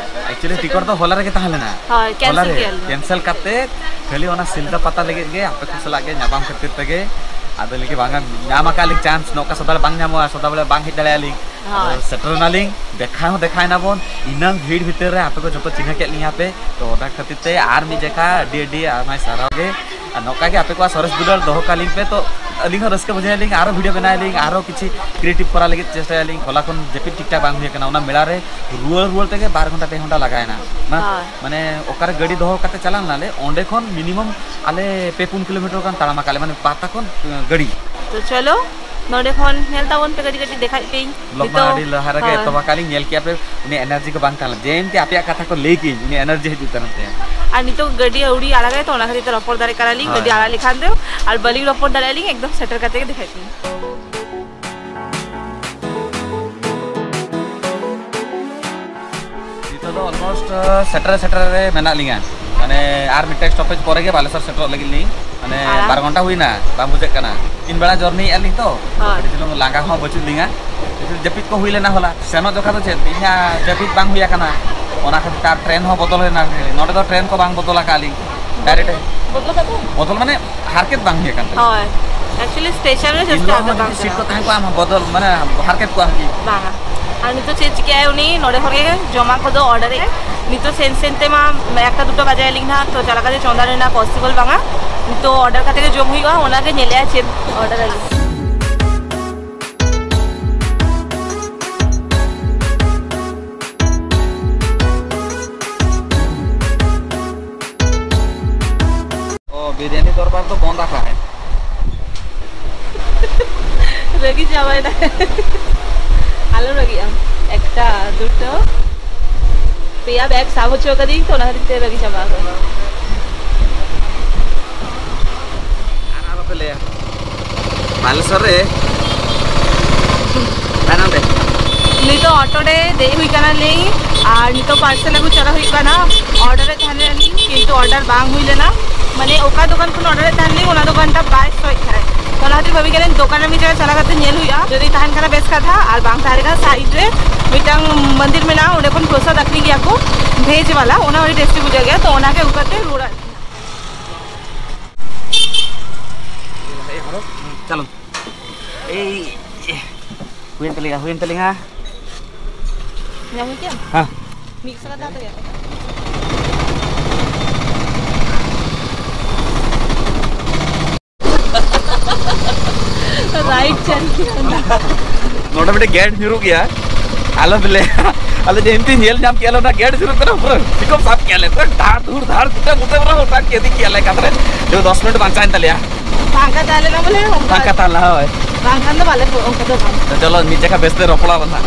Actually ᱴᱤᱠᱚᱴ ᱫᱚ ᱦᱚᱞᱟ ᱨᱮᱜᱮ ᱛᱟᱦᱮᱸ ᱞᱮᱱᱟ᱾ ᱦᱳᱭ, ᱦᱚᱞᱟ cancel ᱨᱮ ᱠᱮᱫ ᱞᱮ᱾ Cancel ᱠᱟᱛᱮ ᱠᱷᱟᱹᱞᱤ ᱚᱱᱟ ᱥᱤᱞᱫᱟᱹ ᱯᱟᱛᱟ ᱞᱟᱹᱜᱤᱫ ᱜᱮ ᱟᱯᱮ ᱠᱚ ᱥᱟᱞᱟᱜ ᱜᱮ ᱧᱟᱯᱟᱢ ᱠᱷᱟᱹᱛᱤᱨ ᱛᱮᱜᱮ᱾ ᱟᱫᱚ ᱞᱟᱹᱜᱤᱫ ᱵᱟᱝᱟ, ᱧᱟᱢ ᱟᱠᱟᱫ ᱞᱤᱧ ᱪᱟᱱᱥ, ᱱᱚᱝᱠᱟ ᱥᱚᱫᱟ ᱵᱮᱲᱟ ᱵᱟᱝ ᱧᱟᱢᱚᱜᱼᱟ, ᱥᱚᱫᱟ ᱵᱮᱲᱟ ᱵᱟᱝ ᱦᱮᱡ ᱫᱟᱲᱮᱭᱟᱜᱼᱟ ᱞᱤᱧ᱾ ᱦᱳᱭ᱾ ᱟᱫᱚ ᱥᱮᱴᱮᱨ ᱮᱱᱟᱞᱤᱧ, ᱫᱮᱠᱷᱟ ᱦᱚᱸ ᱫᱮᱠᱷᱟᱭ ᱱᱟᱵᱚᱱ, ᱤᱱᱟᱹᱝ ᱵᱷᱤᱲ ᱵᱷᱤᱛᱤᱨ ᱨᱮ ᱟᱯᱮ ᱠᱚ ᱡᱚᱛᱚ ᱪᱤᱱᱦᱟᱹ ᱠᱮᱫ ᱞᱤᱧᱟ ᱯᱮ, ᱛᱚ ᱚᱱᱟ ᱠᱷᱟᱹᱛᱤᱨ ᱛᱮ ᱟᱨ ᱢᱤᱫ ᱡᱮᱠᱷᱟ ᱟᱹᱰᱤ ᱟᱹᱰᱤ ᱟᱭᱢᱟ ᱥᱟᱨᱦᱟᱣ ᱜᱮ᱾ ᱟᱨ ᱱᱚᱝᱠᱟ ᱜᱮ ᱟᱯᱮ ᱠᱚᱣᱟᱜ ᱥᱚᱨᱮᱥ ᱫᱩᱞᱟᱹᱲ ᱫᱚᱦᱚ ᱠᱟᱞᱤᱧ ᱯᱮ, ᱛᱚ ᱟᱹᱞᱤᱧ ᱦᱚᱸ ᱨᱟᱹᱥᱠᱟᱹ ᱵᱩᱡᱷᱟᱹᱣ ᱟᱹᱞᱤᱧ, ᱟᱨᱚ ᱵᱷᱤᱰᱤᱭᱳ ᱵᱮᱱᱟᱣ ᱟᱹᱞᱤᱧ, ᱟᱨᱚ ᱠᱤᱪᱷᱩ ᱠᱨᱤᱭᱮᱴᱤᱵᱷ ᱠᱚᱨᱟᱣ ᱞᱟᱹᱜᱤᱫ ᱪᱮᱥᱴᱟᱭᱟᱞᱤᱧ᱾ ᱦᱚᱞᱟ ᱠᱷᱚᱱ ᱡᱟᱹᱯᱤᱫ ᱴᱷᱤᱠ ᱴᱷᱟᱠ ᱵᱟᱝ ᱦᱩᱭ ᱟᱠᱟᱱᱟ, ᱚᱱᱟ ᱢᱮᱞᱟ ᱨᱮ ᱨᱩᱣᱟᱹᱲ ᱨᱩᱣᱟᱹᱲ ᱛᱮᱜᱮ ᱵᱟᱨ ᱜᱷᱚᱱᱴᱟ ᱯᱮ ᱜᱷᱚᱱᱴᱟ ᱞᱟᱜᱟᱣᱮᱱᱟ᱾ ᱢᱟ-, ᱦᱳᱭ᱾ ᱢᱟᱱᱮ ᱚᱠᱟᱨᱮ ᱜᱟᱹᱰᱤ ᱫᱚᱦᱚ ᱠᱟᱛᱮ ᱪᱟᱞᱟᱣ ᱞᱮᱱᱟᱞᱮ, ᱚᱸᱰᱮ ᱠᱷᱚᱱ ᱢᱤᱱᱤᱢᱟᱢ ᱟᱞᱮ ᱯᱮ ᱯᱩᱱ ᱠᱤᱞᱳᱢᱤᱴᱟᱨ ᱜᱟᱱ ᱛᱟᱲᱟᱢ ᱟᱠᱟᱫ ᱞᱮ, ᱢᱟᱱᱮ ᱯᱟᱛᱟ ᱠᱷᱚᱱ, ᱟᱸ, ᱜᱟᱹᱰᱤ᱾ ᱛᱚ ᱪᱚᱞᱚ, ᱱᱚᱰᱮ ᱠᱷᱚᱱ ᱧᱮᱞ ᱛᱟᱵᱚᱱ ᱯᱮ ᱠᱟᱹᱴᱤᱡ ᱠᱟᱹᱴᱤᱡ ᱫᱮᱠᱷᱟᱭ ᱯᱮ᱾ ᱵᱞᱚᱜ ᱢᱟ ᱱᱤᱛᱚᱜ, ᱟᱹᱰᱤ ᱞᱟᱦᱟ ᱨᱮᱜᱮ ᱦᱳᱭ᱾ ᱮᱛᱚᱦᱚᱵ ᱟᱠᱟᱫ ᱞᱤᱧ, ᱧᱮᱞ ᱠᱮᱜᱼᱟ ᱯᱮ, ᱩᱱᱤ ᱮᱱᱟᱨᱡᱤ ᱠᱚ ᱵᱟᱝ ᱛᱟᱦᱮᱸ ᱞᱮᱱᱟ᱾ ᱡᱮ ᱮᱢᱛᱮ ᱟᱯᱮᱭᱟᱜ ᱠᱟᱛᱷᱟ ᱠᱚ ᱞᱟᱹᱭ ᱠᱮᱜᱼᱟᱹᱧ, ᱩᱱᱤ ᱮᱱᱟᱨᱡᱤ ᱦᱤᱡᱩᱜ ᱠᱟᱱ ᱛᱟᱭᱟ᱾ ᱟᱨ ᱱᱤᱛᱚᱜ ᱜᱟᱹᱰᱤ ᱟᱹᱣᱲᱤ ᱟᱲᱟᱜᱟᱭ, ᱛᱚ ᱚᱱᱟ ᱠᱷᱟᱹᱛᱤᱨ ᱛᱮ ᱨᱚᱯᱚᱲ ᱫᱟᱲᱮ ᱠᱟᱱᱟ ᱞᱤᱧ᱾ ᱦᱳᱭ᱾ ᱜᱟᱹᱰᱤ ᱟᱲᱟᱜ ᱞᱮᱠᱷᱟᱱ ᱫᱚ ᱟᱨ ᱵᱟᱹᱞᱤᱧ ᱨᱚᱯᱚᱲ ᱫᱟᱲᱮᱭᱟᱜᱼᱟ ᱞᱤᱧ, ᱮᱠᱫᱚᱢ ᱥᱮᱴᱮᱨ ᱠᱟᱛᱮ ᱜᱮ ᱫᱮᱠᱷᱟᱭ ᱯᱮ᱾ ᱱᱤᱛᱚᱜ ᱫᱚ almost, ᱥᱮᱴᱮᱨ ᱥᱮᱴᱮᱨ ᱨᱮ ᱢᱮᱱᱟᱜ ᱞᱤᱧᱟ᱾ ᱢᱟᱱᱮ ᱟᱨ ᱢᱤᱫᱴᱮᱡ ᱥᱴᱚᱯᱮᱡᱽ ᱯᱚᱨᱮ ᱜᱮ ᱵᱟᱞᱮᱥᱚᱨ ᱥᱮᱴᱮᱨᱚᱜ ᱞᱟᱹᱜᱤᱫ ᱞᱤᱧ᱾ ᱢᱟᱱᱮ ᱟᱨ? ᱵᱟᱨ ᱜᱷᱚᱱᱴᱟ ᱦᱩᱭᱱᱟ, ᱵᱟᱝ ᱵᱩᱡᱷᱟᱹᱜ ᱠᱟᱱᱟ᱾ ᱛᱤᱱ ᱵᱮᱲᱟ ᱡᱚᱨᱱᱤᱭᱮᱫᱼᱟ ᱞᱤᱧ ᱛᱚ, ᱦᱳᱭ᱾ ᱠᱟᱹᱴᱤᱡ ᱪᱩᱞᱩᱝ ᱞᱟᱸᱜᱟ ᱦᱚᱸ ᱵᱟᱹᱪᱩᱜ ᱞᱤᱧᱟ᱾ ᱡᱟᱹᱯᱤᱫ ᱠᱚ ᱦᱩᱭ ᱞᱮᱱᱟ ᱦᱚᱞᱟ, ᱥᱮᱱᱚᱜ ᱡᱚᱠᱷᱟ ᱫᱚ ᱪᱮᱫ ᱤᱧᱟᱹᱜ ᱡᱟᱹᱯᱤᱫ ᱵᱟᱝ ᱦᱩᱭ ᱟᱠᱟᱱᱟ, ᱚᱱᱟ ᱠᱷᱟᱹᱛᱤᱨ ᱛᱮ ᱟᱨ ᱴᱨᱮᱱ ᱦᱚᱸ ᱵᱚᱫᱚᱞ ᱦᱩᱭᱱᱟ᱾ ᱱᱚᱰᱮ ᱫᱚ ᱴᱨᱮᱱ ᱠᱚ ᱵᱟᱝ ᱵᱚᱫᱚᱞ ᱟᱠᱟᱫ ᱞᱤᱧ, ᱰᱟᱭᱨᱮᱠᱴ᱾ ᱵᱚᱫᱚᱞ ᱠᱟᱜ ᱫᱚ? ᱵᱚᱫᱚᱞ ᱢᱟᱱᱮ ᱦᱟᱨᱠᱮᱛ ᱵᱟᱝ ᱦᱩᱭ ᱟᱠᱟᱱ ᱛᱟᱹᱞᱤᱧᱟ᱾ ᱦᱳᱭ, actually ᱥᱴᱮᱥᱚᱱ ᱨᱮ ᱡᱟᱹᱥᱛᱤ ᱮᱱᱦᱤᱞᱳᱜ ᱦᱟᱨᱠᱮᱛ ᱦᱚᱸ ᱵᱟᱝ ᱡᱩᱫᱤ ᱥᱤᱴ ᱠᱟᱱᱟ᱾ ᱠᱚ ᱛᱟᱦᱮᱸ ᱠᱚᱜᱼᱟ, ᱟᱢ ᱵᱚᱫᱚᱞ ᱢᱟᱱᱮ ᱦᱟᱨᱠᱮᱛ ᱠᱚᱜ ᱟᱢ ᱠᱤ? ᱵᱟᱝᱟ᱾ ᱟᱨ ᱱᱤᱛᱚᱜ ᱪᱮᱫ ᱪᱤᱠᱟᱹᱭᱟᱭ ᱩᱱᱤ? ᱱᱚᱰᱮ ᱠᱷᱚᱱ ᱜᱮ ᱡᱚᱢᱟᱜ ᱠᱚᱫᱚ ᱚᱨᱰᱟᱨ ᱮᱫᱟᱭ᱾ ᱱᱤᱛᱚᱜ ᱥᱮᱱ ᱥᱮᱱ ᱛᱮᱢᱟ ᱮᱠᱴᱟ ᱫᱩᱴᱟ ᱵᱟᱡᱟᱭ ᱟᱹᱞᱤᱧ ᱱᱟᱦᱟᱜ, ᱛᱚ ᱪᱟᱞᱟᱣ ᱠᱟᱛᱮ ᱪᱚᱸᱫᱟ ᱨᱮᱱᱟᱜ ᱯᱚᱥᱤᱵᱚᱞ ᱵᱟᱝᱟ᱾ ᱱᱤᱛᱚᱜ ᱚᱨᱰᱟᱨ ᱠᱟᱛᱮ ᱜᱮ ᱡᱚᱢ ᱦᱩᱭᱩᱜᱼᱟ, ᱚᱱᱟᱜᱮ ᱧᱮᱞᱮᱜᱼᱟ ᱪᱮᱫ ᱚᱨᱰᱟᱨ ᱟᱹᱞᱤᱧ᱾ ᱚ, ᱵᱤᱨᱭᱟᱱᱤ ᱫᱚᱨᱵᱟᱨ ᱫᱚ ᱵᱚᱱᱫ ᱟᱠᱟᱫ᱾ ᱨᱟᱹᱜᱤ ᱪᱟᱵᱟᱭᱮᱱᱟ᱾ ᱟᱞᱚᱢ ᱨᱟᱹᱜᱤᱜᱼᱟ᱾ ᱮᱠᱴᱟ, ᱫᱩᱴᱳ, ᱯᱮᱭᱟ ᱵᱮᱜᱽ ᱥᱟᱵ ᱦᱚᱪᱚ ᱠᱟᱫᱤᱧ ᱛᱚ, ᱚᱱᱟ ᱠᱷᱟᱹᱛᱤᱨ ᱛᱮ ᱨᱟᱹᱜᱤ ᱪᱟᱵᱟ ᱟᱠᱟᱱᱟ᱾ ᱟᱨ ᱟᱞᱚᱯᱮ ᱞᱟᱹᱭᱟ᱾ ᱵᱟᱞᱮᱥᱚᱨ ᱨᱮ ᱛᱟᱭᱱᱚᱢ ᱨᱮ᱾ ᱱᱤᱛᱚᱜ ᱚᱴᱳ ᱨᱮ ᱫᱮᱡ ᱦᱩᱭ ᱠᱟᱱᱟ ᱞᱤᱧ ᱟᱨ ᱱᱤᱛᱚᱜ ᱯᱟᱨᱥᱮᱞ ᱟᱹᱜᱩ ᱪᱟᱞᱟᱜ ᱦᱩᱭᱩᱜ ᱠᱟᱱᱟ᱾ ᱚᱨᱰᱟᱨ ᱮᱫ ᱛᱟᱦᱮᱱ ᱞᱤᱧ, ᱠᱤᱱᱛᱩ ᱚᱨᱰᱟᱨ ᱵᱟᱝ ᱦᱩᱭ ᱞᱮᱱᱟ᱾ ᱢᱟᱱᱮ ᱚᱠᱟ ᱫᱚᱠᱟᱱ ᱠᱷᱚᱱ ᱚᱨᱰᱟᱨ ᱮᱫ ᱛᱟᱦᱮᱱ ᱞᱤᱧ, ᱚᱱᱟ ᱫᱚᱠᱟᱱ ᱴᱟ ᱵᱟᱭ ᱥᱚᱭᱮᱫ ᱛᱟᱦᱮᱸᱫ᱾ ᱛᱚ ᱚᱱᱟ ᱠᱷᱟᱹᱛᱤᱨ ᱵᱷᱟᱹᱵᱤ ᱠᱟᱱᱟᱧ ᱫᱚᱠᱟᱱ ᱨᱮ ᱢᱤᱫ ᱡᱟᱭᱜᱟ ᱪᱟᱞᱟᱣ ᱠᱟᱛᱮ ᱧᱮᱞ ᱦᱩᱭᱩᱜᱼᱟ, ᱡᱩᱫᱤ ᱛᱟᱦᱮᱱ ᱠᱷᱟᱱ ᱵᱮᱥ ᱠᱟᱛᱷᱟ, ᱟᱨ ᱵᱟᱝ ᱛᱟᱦᱮᱸ ᱞᱮᱠᱷᱟᱱ ᱥᱟᱭᱤᱰ ᱨᱮ ᱢᱤᱫᱴᱟᱝ ᱢᱚᱱᱫᱤᱨ ᱢᱮᱱᱟᱜᱼᱟ, ᱚᱸᱰᱮ ᱠᱷᱚᱱ ᱯᱨᱚᱥᱟᱫ ᱟᱠᱷᱨᱤᱧ ᱜᱮᱭᱟ ᱠᱚ, ᱵᱷᱮᱡᱽ ᱵᱟᱞᱟ, ᱚᱱᱟ ᱟᱹᱰᱤ ᱴᱮᱥᱴᱤ ᱵᱩᱡᱷᱟᱹᱜ ᱜᱮᱭᱟ, ᱛᱚ ᱚᱱᱟ ᱜᱮ ᱟᱹᱜᱩ ᱠᱟᱛᱮ ᱨᱩᱣᱟᱹᱲ᱾ ᱪᱟᱞᱚ᱾ ᱮᱭ, ᱦᱩᱭᱮᱱ ᱛᱟᱹᱞᱤᱧᱟ, ᱦᱩᱭᱮᱱ ᱛᱟᱹᱞᱤᱧᱟ᱾ ᱧᱟᱢ ᱠᱮᱫᱟᱢ? ᱦᱮᱸ᱾ ᱢᱤᱫ ᱥᱟᱞᱟ ᱫᱟᱜ ᱛᱮᱜᱮ᱾ ᱨᱟᱭᱤᱴ ᱪᱟᱹᱞᱩ ᱠᱮᱫᱟ᱾ ᱱᱚᱰᱮ ᱢᱤᱫᱴᱮᱱ ᱜᱮᱴ ᱧᱩᱨᱩᱜ ᱜᱮᱭᱟ᱾ ᱟᱞᱚ ᱵᱚᱞᱮ, ᱟᱞᱮ ᱡᱮ ᱮᱢᱛᱤ ᱧᱮᱞ ᱧᱟᱢ ᱠᱮᱜᱼᱟ ᱞᱮ, ᱚᱱᱟ ᱜᱮᱴ ᱧᱩᱨᱩᱜ ᱠᱟᱱᱟ, ᱯᱩᱨᱟᱹ ᱯᱤᱠᱟᱯ ᱥᱟᱵ ᱠᱮᱜᱼᱟ ᱞᱮ, ᱯᱩᱨᱟᱹ ᱰᱷᱟᱲ ᱫᱷᱩᱲ ᱫᱷᱟᱲ ᱜᱩᱴᱟ ᱜᱩᱴᱟ ᱯᱩᱨᱟᱹ ᱚᱴᱟᱝ ᱠᱮᱫᱮ ᱠᱮᱜᱼᱟ ᱞᱮ ᱮᱠᱟᱛᱨᱮ᱾ ᱡᱮ ᱫᱚᱥ ᱢᱤᱱᱤᱴ ᱵᱟᱧᱪᱟᱣᱮᱱ ᱛᱟᱞᱮᱭᱟ᱾ ᱵᱟᱝ ᱠᱟᱛᱷᱟ ᱟᱞᱮ ᱱᱟ ᱵᱚᱞᱮ ᱚᱱᱠᱟ᱾ ᱵᱟᱝ ᱠᱟᱛᱷᱟ ᱞᱮᱱᱟ, ᱦᱳᱭ᱾ ᱵᱟᱝᱠᱷᱟᱱ ᱫᱚ ᱵᱟᱞᱮ, ᱚᱱᱠᱟ ᱫᱚ ᱵᱟᱝ᱾ ᱪᱚᱞᱚ, ᱢᱤᱫ ᱡᱟᱭᱜᱟ ᱵᱮᱥ ᱛᱮ ᱨᱚᱯᱚᱲᱟ ᱵᱚᱱ ᱦᱟᱸᱜ᱾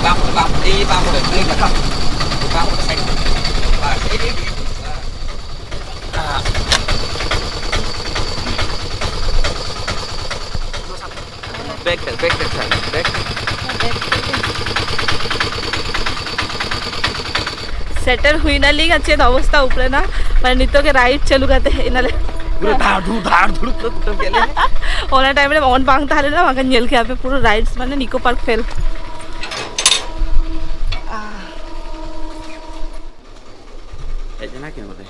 ᱵᱟᱝ, ᱵᱟᱝ, ᱮᱭ ᱵᱟᱝ ᱵᱚᱞᱮ, ᱮᱭ ᱵᱟᱝ᱾ ᱵᱟᱝ ᱵᱚᱞᱮ, ᱥᱟᱭᱤᱰ ᱨᱮ᱾ ᱵᱟᱥ, ᱮᱭ, ᱮᱭ, ᱮᱭ᱾ ᱵᱮᱜᱽ ᱛᱮ, ᱵᱮᱜᱽ ᱛᱮ, ᱵᱮᱜᱽ ᱛᱮ᱾ ᱥᱮᱴᱮᱨ ᱦᱩᱭᱱᱟᱞᱤᱧ᱾ ᱟᱨ ᱪᱮᱫ ᱚᱵᱚᱥᱛᱟ ᱩᱯᱨᱮ ᱱᱟ, ᱢᱟᱱᱮ ᱱᱤᱛᱚᱜ ᱜᱮ ᱨᱟᱭᱤᱰ ᱪᱟᱹᱞᱩ ᱠᱟᱛᱮ ᱦᱮᱡ ᱮᱱᱟᱞᱮ᱾ ᱯᱩᱨᱟᱹ ᱫᱷᱟᱲ ᱫᱷᱩᱲ ᱫᱷᱟᱲ ᱫᱷᱩᱲ ᱠᱚ ᱠᱩᱴᱟᱹᱢ ᱠᱮᱫ ᱞᱮᱭᱟ᱾ ᱚᱱᱟ ᱴᱟᱭᱤᱢ ᱨᱮ ᱚᱱ ᱵᱟᱝ ᱛᱟᱦᱮᱸ ᱞᱮᱱᱟ, ᱵᱟᱝᱠᱷᱟᱱ ᱧᱮᱞ ᱠᱮᱭᱟ ᱯᱮ ᱯᱩᱨᱟᱹ ᱨᱟᱭᱤᱰᱥ ᱢᱟᱱᱮ ᱱᱤᱠᱳ ᱯᱟᱨᱠ ᱯᱷᱮᱞ᱾ ᱦᱮᱡ ᱮᱱᱟ ᱠᱤᱱ ᱵᱚᱞᱮ᱾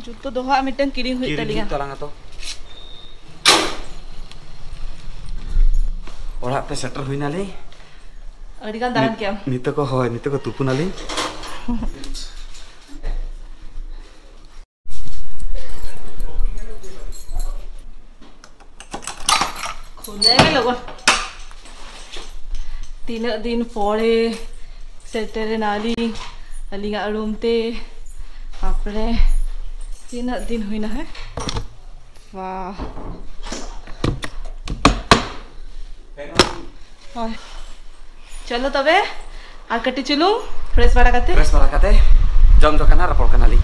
ᱡᱩᱛᱟᱹ ᱫᱚ ᱦᱟᱸᱜ ᱢᱤᱫᱴᱟᱝ ᱠᱤᱨᱤᱧ ᱦᱩᱭᱩᱜ ᱠᱤᱨᱤᱧ ᱛᱟᱞᱮᱭᱟ᱾ ᱦᱩᱭᱩᱜ ᱛᱟᱞᱟᱝᱟ ᱛᱚ᱾ ᱚᱲᱟᱜ ᱛᱮ ᱥᱮᱴᱮᱨ ᱦᱩᱭᱱᱟᱞᱮ᱾ ᱟᱹᱰᱤ ᱜᱟᱱ ᱫᱟᱬᱟᱱ ᱱᱤᱛ-, ᱠᱮᱜᱼᱟᱢ᱾ ᱱᱤᱛᱚᱜ ᱠᱚ, ᱦᱳᱭ, ᱱᱤᱛᱚᱜ ᱠᱚ ᱛᱩᱯᱩᱱᱟᱞᱤᱧ᱾ ᱠᱷᱩᱞᱟᱹ ᱜᱮ ᱞᱚᱜᱚᱱ᱾ ᱛᱤᱱᱟᱹᱜ ᱫᱤᱱ ᱯᱚᱨᱮ ᱥᱮᱴᱮᱨᱮᱱᱟᱞᱤᱧ ᱟᱹᱞᱤᱧᱟᱜ ᱨᱩᱢ ᱛᱮ᱾ ᱵᱟᱯᱨᱮ, ᱛᱤᱱᱟᱹᱜ ᱫᱤᱱ ᱦᱩᱭᱱᱟ, ᱦᱮᱸ? ᱵᱟ᱾ ᱦᱳᱭ, ᱪᱚᱞᱚ ᱛᱚᱵᱮ, ᱟᱨ ᱠᱟᱹᱴᱤᱡ ᱪᱩᱞᱩᱝ ᱯᱷᱨᱮᱥ ᱵᱟᱲᱟ ᱠᱟᱛᱮ᱾ ᱯᱷᱨᱮᱥ ᱵᱟᱲᱟ ᱠᱟᱛᱮ ᱡᱚᱢ ᱡᱚ ᱠᱟᱱᱟ, ᱨᱚᱯᱚᱲ ᱠᱟᱱᱟᱞᱤᱧ᱾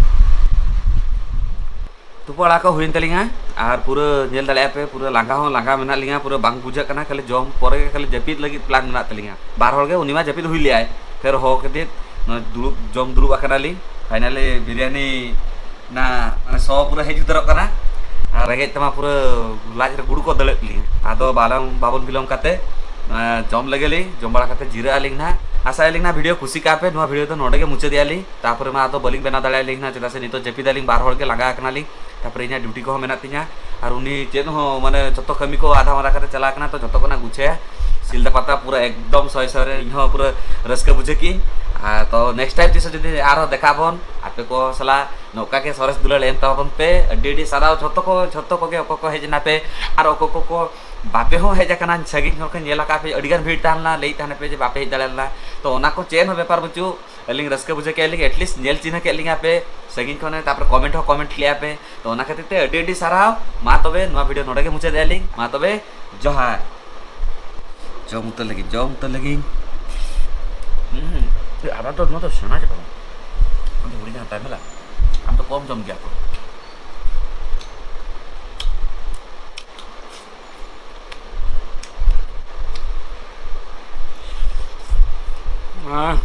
ᱛᱩᱯᱩ ᱵᱟᱲᱟ ᱠᱚ ᱦᱩᱭᱮᱱ ᱛᱟᱹᱞᱤᱧᱟ, ᱟᱨ ᱯᱩᱨᱟᱹ ᱧᱮᱞ ᱫᱟᱲᱮᱭᱟᱜᱼᱟ ᱯᱮ, ᱯᱩᱨᱟᱹ ᱞᱟᱸᱜᱟ ᱦᱚᱸ ᱞᱟᱸᱜᱟ ᱢᱮᱱᱟᱜ ᱞᱤᱧᱟ, ᱯᱩᱨᱟᱹ ᱵᱟᱝ ᱵᱩᱡᱷᱟᱹᱜ ᱠᱟᱱᱟ᱾ ᱠᱷᱟᱹᱞᱤ ᱡᱚᱢ ᱯᱚᱨᱮ ᱜᱮ ᱠᱷᱟᱹᱞᱤ ᱡᱟᱹᱯᱤᱫ ᱞᱟᱹᱜᱤᱫ ᱯᱞᱟᱱ ᱢᱮᱱᱟᱜ ᱛᱟᱹᱞᱤᱧᱟ᱾ ᱵᱟᱨ ᱦᱚᱲ ᱜᱮ, ᱩᱱᱤ ᱢᱟ ᱡᱟᱹᱯᱤᱫ ᱦᱩᱭ ᱞᱮᱭᱟᱭ, ᱯᱷᱮᱨ ᱦᱚᱦᱚ ᱠᱟᱛᱮ ᱱᱚᱜᱼᱚᱭ ᱫᱩᱲᱩᱵ, ᱡᱚᱢ ᱫᱩᱲᱩᱵ ᱟᱠᱟᱱᱟᱞᱤᱧ᱾ ᱯᱷᱟᱭᱱᱟᱞᱤ ᱵᱤᱨᱭᱟᱱᱤ ᱱᱟ, ᱢᱟᱱᱮ, ᱥᱚ ᱯᱩᱨᱟᱹ ᱦᱮᱡ ᱩᱛᱟᱹᱨᱚᱜ ᱠᱟᱱᱟ᱾ ᱟᱨ ᱨᱮᱸᱜᱮᱡ ᱛᱮᱢᱟ ᱯᱩᱨᱟᱹ ᱞᱟᱡ ᱨᱮ ᱜᱩᱲ ᱠᱚ ᱫᱟᱹᱲᱮᱫ ᱞᱤᱧ᱾ ᱟᱫᱚ ᱵᱟᱞᱚᱝ, ᱵᱟᱵᱚᱱ ᱵᱤᱞᱚᱢ ᱠᱟᱛᱮ, ᱮᱸ, ᱡᱚᱢ ᱞᱮᱜᱮ ᱞᱤᱧ᱾ ᱡᱚᱢ ᱵᱟᱲᱟ ᱠᱟᱛᱮ ᱡᱤᱨᱟᱹᱜ ᱟᱹᱞᱤᱧ ᱱᱟᱦᱟᱜ᱾ ᱟᱥᱟᱭᱟᱞᱤᱧ ᱱᱟᱦᱟᱜ ᱵᱷᱤᱰᱤᱭᱳ ᱠᱩᱥᱤ ᱠᱟᱜ ᱯᱮ᱾ ᱱᱚᱣᱟ ᱵᱷᱤᱰᱤᱭᱳ ᱫᱚ ᱱᱚᱰᱮ ᱜᱮ ᱢᱩᱪᱟᱹᱫᱮᱜᱼᱟ ᱞᱤᱧ᱾ ᱛᱟᱯᱚᱨᱮ ᱢᱟ ᱟᱫᱚ ᱵᱟᱹᱞᱤᱧ ᱵᱮᱱᱟᱣ ᱫᱟᱲᱮᱭᱟᱞᱤᱧ ᱱᱟᱦᱟᱜ, ᱪᱮᱫᱟᱜ ᱥᱮ ᱱᱤᱛᱚᱜ ᱡᱟᱹᱯᱤᱫᱟᱞᱤᱧ, ᱵᱟᱨ ᱦᱚᱲ ᱜᱮ ᱞᱟᱸᱜᱟ ᱟᱠᱟᱱᱟᱞᱤᱧ᱾ ᱛᱟᱯᱚᱨᱮ ᱤᱧᱟᱹᱜ ᱰᱤᱭᱩᱴᱤ ᱠᱚᱦᱚᱸ ᱢᱮᱱᱟᱜ ᱛᱤᱧᱟ᱾ ᱟᱨ ᱩᱱᱤ ᱪᱮᱫ ᱦᱚᱸ, ᱢᱟᱱᱮ, ᱡᱚᱛᱚ ᱠᱟᱹᱢᱤ ᱠᱚ ᱟᱫᱷᱟ ᱢᱟᱫᱷᱟ ᱠᱟᱛᱮ ᱪᱟᱞᱟᱣ ᱠᱟᱱᱟ, ᱛᱚ ᱡᱚᱛᱚ ᱠᱚ ᱱᱟᱦᱟᱜ ᱜᱩᱪᱷᱟᱹᱭᱟ᱾ ᱥᱤᱞᱫᱟᱹ ᱯᱟᱛᱟ ᱯᱩᱨᱟᱹ ᱮᱠᱫᱚᱢ ᱥᱚᱭ ᱥᱚᱭ ᱨᱮ, ᱤᱧ ᱦᱚᱸ ᱯᱩᱨᱟᱹ ᱨᱟᱹᱥᱠᱟᱹ ᱵᱩᱡᱷᱟᱹᱣ ᱠᱤᱧ᱾ ᱟᱨ ᱛᱚ ᱱᱮᱠᱥᱴ ᱴᱟᱭᱤᱢ ᱛᱤᱥ ᱦᱚᱸ ᱡᱩᱫᱤ ᱟᱨᱦᱚᱸ ᱫᱮᱠᱷᱟᱜ ᱟᱵᱚᱱ, ᱟᱯᱮ ᱠᱚ ᱥᱟᱞᱟᱜ ᱱᱚᱝᱠᱟ ᱜᱮ ᱥᱚᱨᱮᱥ ᱫᱩᱞᱟᱹᱲ ᱮᱢ ᱛᱟᱵᱚᱱ ᱯᱮ᱾ ᱟᱹᱰᱤ ᱟᱹᱰᱤ ᱥᱟᱨᱦᱟᱣ ᱡᱷᱚᱛᱚ ᱠᱚ, ᱡᱷᱚᱛᱚ ᱠᱚᱜᱮ, ᱚᱠᱚᱭ ᱠᱚ ᱦᱮᱡ ᱮᱱᱟ ᱯᱮ ᱟᱨ ᱚᱠᱚᱭ ᱠᱚ ᱠᱚ ᱵᱟᱯᱮ ᱦᱚᱸ ᱦᱮᱡ ᱟᱠᱟᱱᱟ᱾ ᱥᱟᱺᱜᱤᱧ ᱦᱚᱲ ᱠᱚ ᱧᱮᱞ ᱟᱠᱟᱫ ᱯᱮ, ᱟᱹᱰᱤ ᱜᱟᱱ ᱵᱷᱤᱲ ᱛᱟᱦᱮᱸ ᱞᱮᱱᱟ, ᱞᱟᱹᱭᱮᱫ ᱛᱟᱦᱮᱱᱟ ᱯᱮ ᱡᱮ ᱵᱟᱯᱮ ᱦᱮᱡ ᱫᱟᱲᱮ ᱞᱮᱱᱟ᱾ ᱛᱚ ᱚᱱᱟ ᱠᱚ ᱪᱮᱫ ᱦᱚᱸ ᱵᱮᱯᱟᱨ ᱵᱟᱹᱪᱩᱜ, ᱟᱹᱞᱤᱧ ᱨᱟᱹᱥᱠᱟᱹ ᱵᱩᱡᱷᱟᱹᱣ ᱠᱮᱫ ᱞᱤᱧ, ᱮᱴᱞᱤᱥᱴ ᱧᱮᱞ ᱪᱤᱱᱦᱟᱹ ᱠᱮᱫ ᱞᱤᱧᱟ ᱯᱮ ᱥᱟᱺᱜᱤᱧ ᱠᱷᱚᱱ, ᱛᱟᱯᱚᱨᱮ ᱠᱚᱢᱮᱱᱴ ᱦᱚᱸ ᱠᱚᱢᱮᱱᱴ ᱞᱮᱜᱼᱟ ᱯᱮ᱾ ᱛᱚ ᱚᱱᱟ ᱠᱷᱟᱹᱛᱤᱨ ᱛᱮ ᱟᱹᱰᱤ ᱟᱹᱰᱤ ᱥᱟᱨᱦᱟᱣ᱾ ᱢᱟ ᱛᱚᱵᱮ ᱱᱚᱣᱟ ᱵᱷᱤᱰᱤᱭᱳ ᱱᱚᱰᱮ ᱜᱮ ᱢᱩᱪᱟᱹᱫ ᱮᱫᱼᱟ ᱞᱤᱧ᱾ ᱢᱟ ᱛᱚᱵᱮ ᱡᱚᱦᱟᱨ᱾ ᱡᱚᱢ ᱩᱛᱟᱹᱨ ᱞᱟᱹᱜᱤᱫ, ᱡᱚᱢ ᱩᱛᱟᱹᱨ ᱞᱟᱹᱜᱤᱫ᱾ ᱦᱩᱸ, ᱟᱵᱟᱨ ᱫᱚ ᱱᱚᱣᱟ ᱫᱚ ᱥᱮᱬᱟ ᱪᱟᱵᱟ᱾ ᱟᱢ ᱫᱚ ᱦᱩᱰᱤᱧ ᱦᱟᱛᱟᱣ ᱢᱮ ᱞᱟ᱾ ᱟᱢ ᱫᱚ ᱠᱚᱢ ᱡᱚᱢ ᱜᱮᱭᱟ ᱛᱚ᱾ ᱦᱮᱸ,